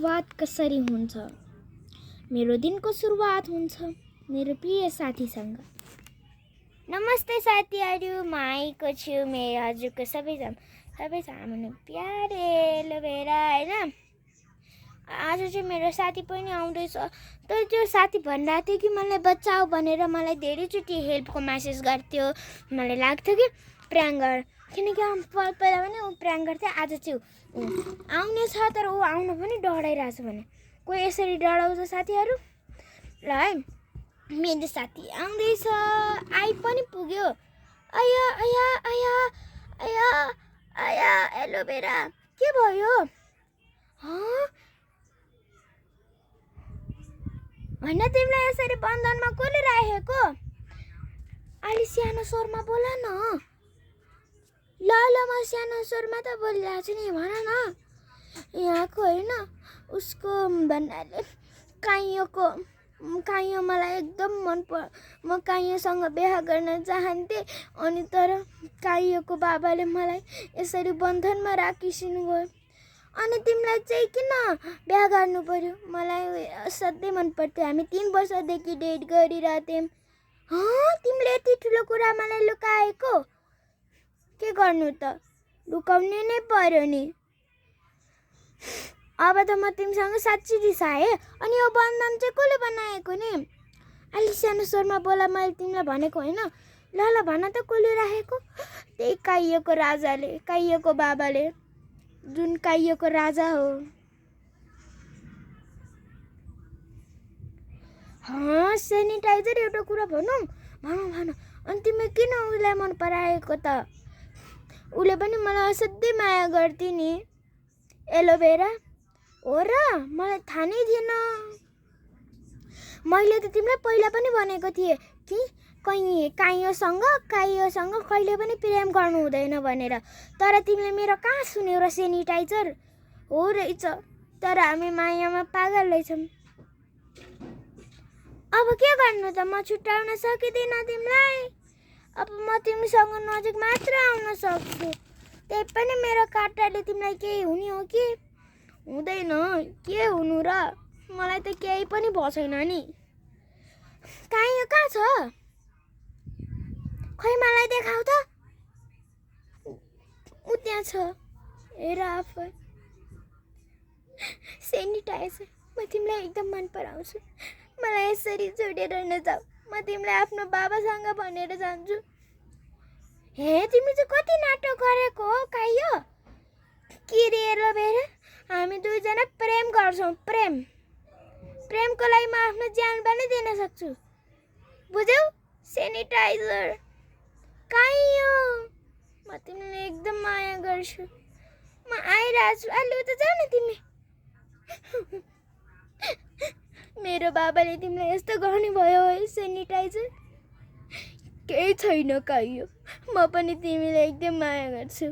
सुरुवात कसरी हुन्छ? मेरो दिनको सुरुवात हुन्छ मेरो प्रिय साथीसँग। नमस्ते साथीहरू, म आएको छु मेरो हजुरको सबैजना प्यारे एलोभेरा होइन। आज चाहिँ मेरो साथी पनि आउँदैछ। तर त्यो साथी भनिरहेको थियो कि मलाई बचाऊ भनेर, मलाई धेरैचोटि हेल्पको मेसेज गर्थ्यो। मलाई लाग्थ्यो कि प्र्याङ्क गर, किनकि पहिला पनि ऊ प्र्याङ्क गर्थ्यो। आज चाहिँ आउने छ, तर ऊ आउनु पनि डराइरहेछ भने कोही यसरी डराउँछ साथीहरू? ल है, मेरो साथी आउँदैछ, आइ पनि पुग्यो। आया आया आया आया आया एलोभेरा, के भयो? होइन, तिमीलाई यसरी बन्धनमा कसले राखेको? अलि सानो स्वरमा बोल न। ल म सानो स्वरमा त बोलिरहेको छु नि, भन न। यहाँको होइन, उसको भन्नाले काइयो मलाई एकदम मन पर्यो। म काइयोसँग बिहा गर्न चाहन्थेँ, अनि तर काइयोको बाबाले मलाई यसरी बन्धनमा राखिसिनु भयो। अनि तिमीलाई चाहिँ किन बिहा गर्नु पर्यो? मलाई असाध्यै मन पर्थ्यो। हामी 3 वर्षदेखि डेट गरिरहेथ्यौँ। तिमीले यति ठुलो कुरा मलाई लुकाएको? के गर्नु त, लुकाउने नै पर्यो नि। अब त म तिमीसँग साँच्ची रिसाएँ। अनि यो बन्धन चाहिँ कसले बनाएको नि? अलि सानो स्वरमा बोला, मैले तिमीलाई भनेको होइन। ल भन त, कसले राखेको? त्यही काइयोको राजाले, काइयोको बाबाले, जुन काइयोको राजा हो। सेनिटाइजर एउटा कुरा भनौँ? भन। अनि तिमी किन उसलाई मन पराएको त? उसले पनि मलाई असाध्यै माया गर्थ्यो नि एलोभेरा। हो र? मलाई थाहा नै थिएन। मैले त तिमीलाई पहिला पनि भनेको थिएँ कि काइयोसँग कहिले पनि प्रेम गर्नु हुँदैन भनेर। तर तिमीले मेरो कहाँ सुन्यौ र सेनिटाइजर? हो रहेछ, तर हामी मायामा पागल रहेछौँ। अब के गर्नु त, म छुट्याउन सकिँदैन तिमीलाई। अब म तिमीसँग नजिक मात्र आउन सक्छु। त्यही पनि मेरो काँटाले तिमीलाई केही हुने हो कि? हुँदैन। के हुनु र? मलाई त केही पनि भएको छैन नि। काइयो कहाँ छ? खै मलाई देखाऊ त। ऊ त्यहाँ छ, हेर आफै। सेनिटाइजर, म तिमीलाई एकदम मन पराउँछु। मलाई यसरी छोडेर नजाऊ। म तिमीलाई आफ्नो बाबासँग भनेर जान्छु। हे, तिमी चाहिँ कति नाटक गरेको हो काइयो? के रे एलोभेरा, हामी दुईजना प्रेम गर्छौँ। प्रेमको लागि म आफ्नो ज्यान पनि दिन सक्छु, बुझ्यौ? सेनिटाइजर काइयो, म तिमीलाई एकदम माया गर्छु। म आइरहेको छु, अलि उता जाऊ न तिमी। मेरो बाबाले तिमीलाई यस्तो गर्नुभयो है सेनिटाइजर? केही छैन काइयो, म पनि तिमीलाई एकदम माया गर्छु।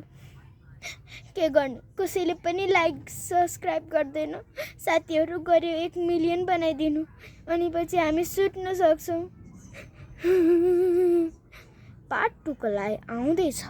के गर्नु, कसैले पनि लाइक सब्सक्राइब गर्दैन। साथीहरू गऱ्यो 1 मिलियन बनाइदिनु, अनि पछि हामी सुत्न सक्छौँ। पार्ट 2 को लागि आउँदैछ।